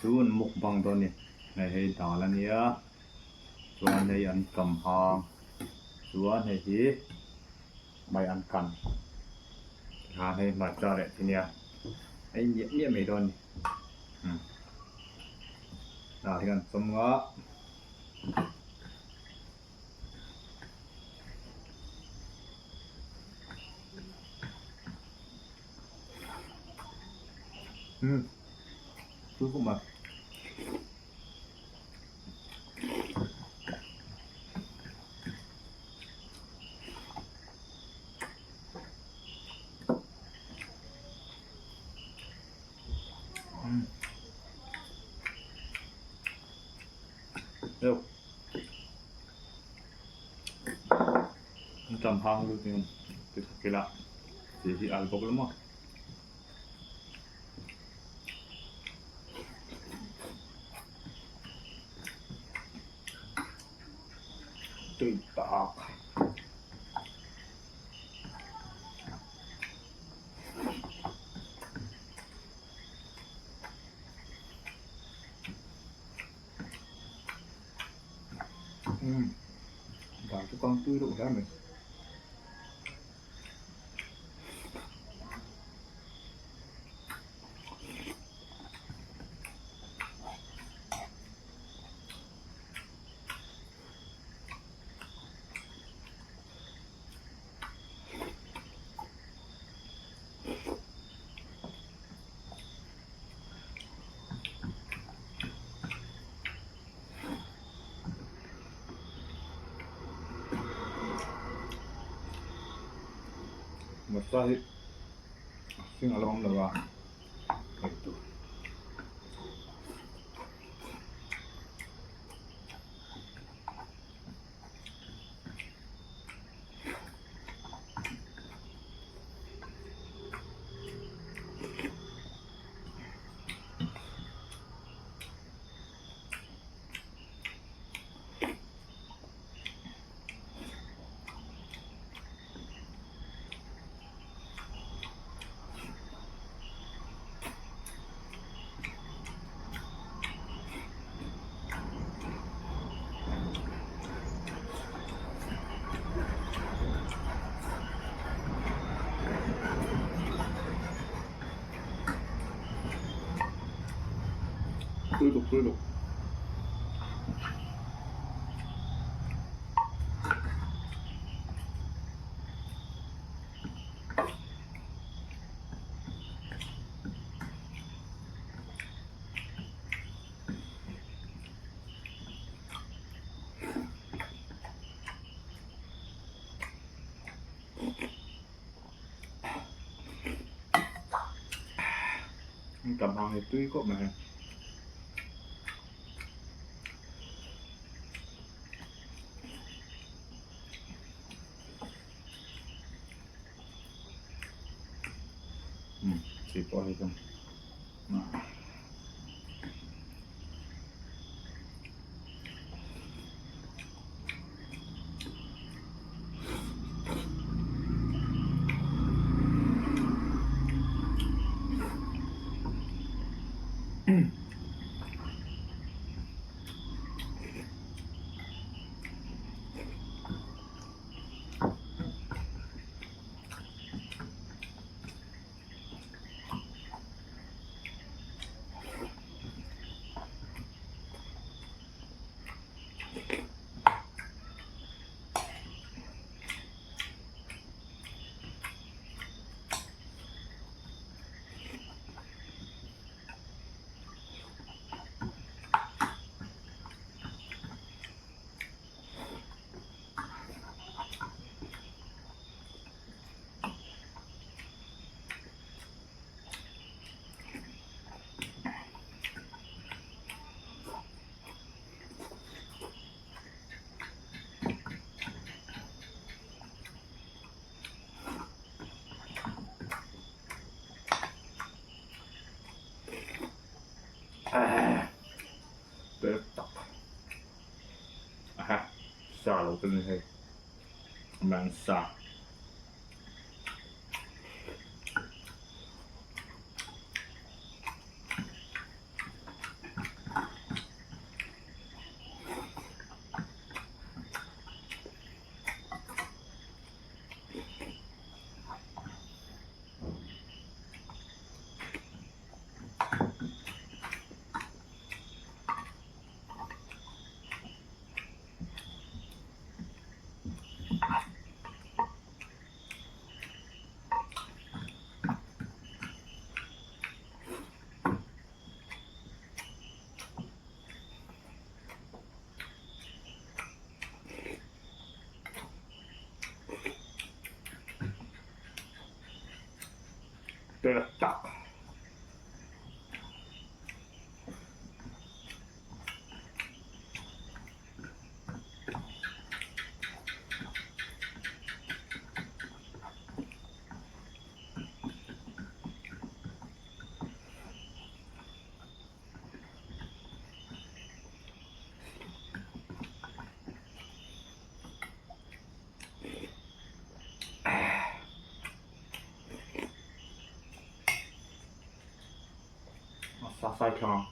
chu an mukbang dawn a ni hei hei dal a nia chuan hei an kam hang chuan hei hi mai an kan tikhan hei hmarcha leh chi nia ei miah miah mai dawn a ni umm dal hi kan chawm nga. Umm tui khawp mai. Umm deuh an tam hang lut in ti thak ila tih hi al bawk lo maw. Tui tak. Umm dal chu kang tui deuh hle mai. Hmarcha hi a hring a lo awm lo a ei tur. Tui luk tui luk. Tam hang hi tui khawp mai. Umm chi pawh hi chu. Tui tak aha sa lo te ni hei man sa. la tak. A sa sai thlang ang.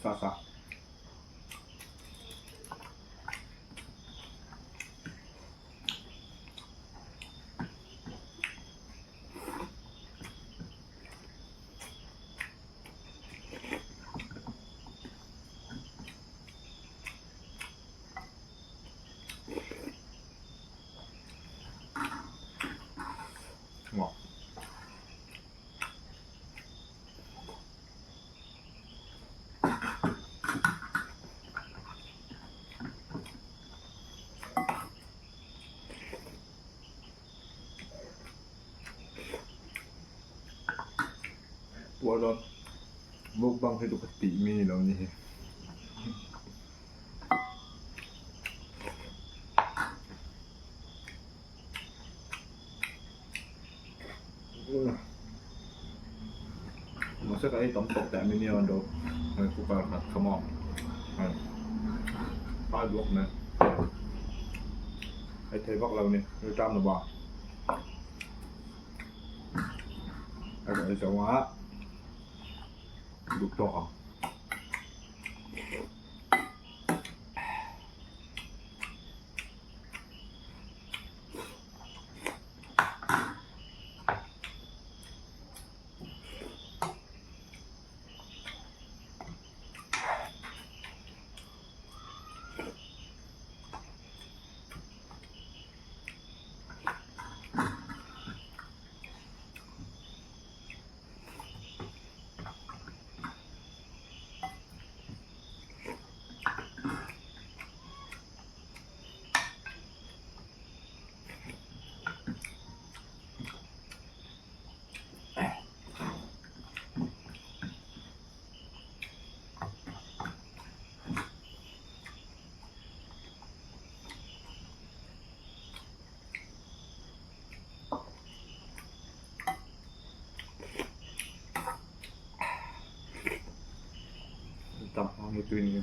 Sa sa. Ngawk. Puar dawn mukbang hi chu ka tih mi ni lo ni hi. Mahse ka ei tam tawk teh mi nia an ro hei cooker khat kha maw hei fai duak mai ei thei vak lo ni rilṭam lo ba a ka ei zo a duh tawk ang. Tam hmang hi tui ni.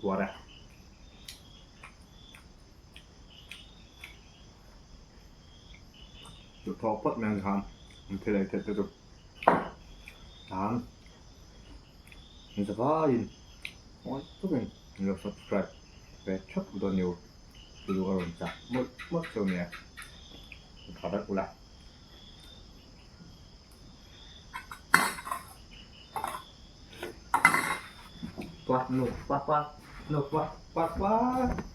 Puar e. Duhthawh phawt mai ang khan an thil ei theih te chu tang in zavaiin mawi takin min lo subscribe ve theuh dawn ni u chu chu ka rawn chah mawlh mawlh cheu nia tha vek ula. Quạt nổ quạt quạt nổ quạt quạt quạt.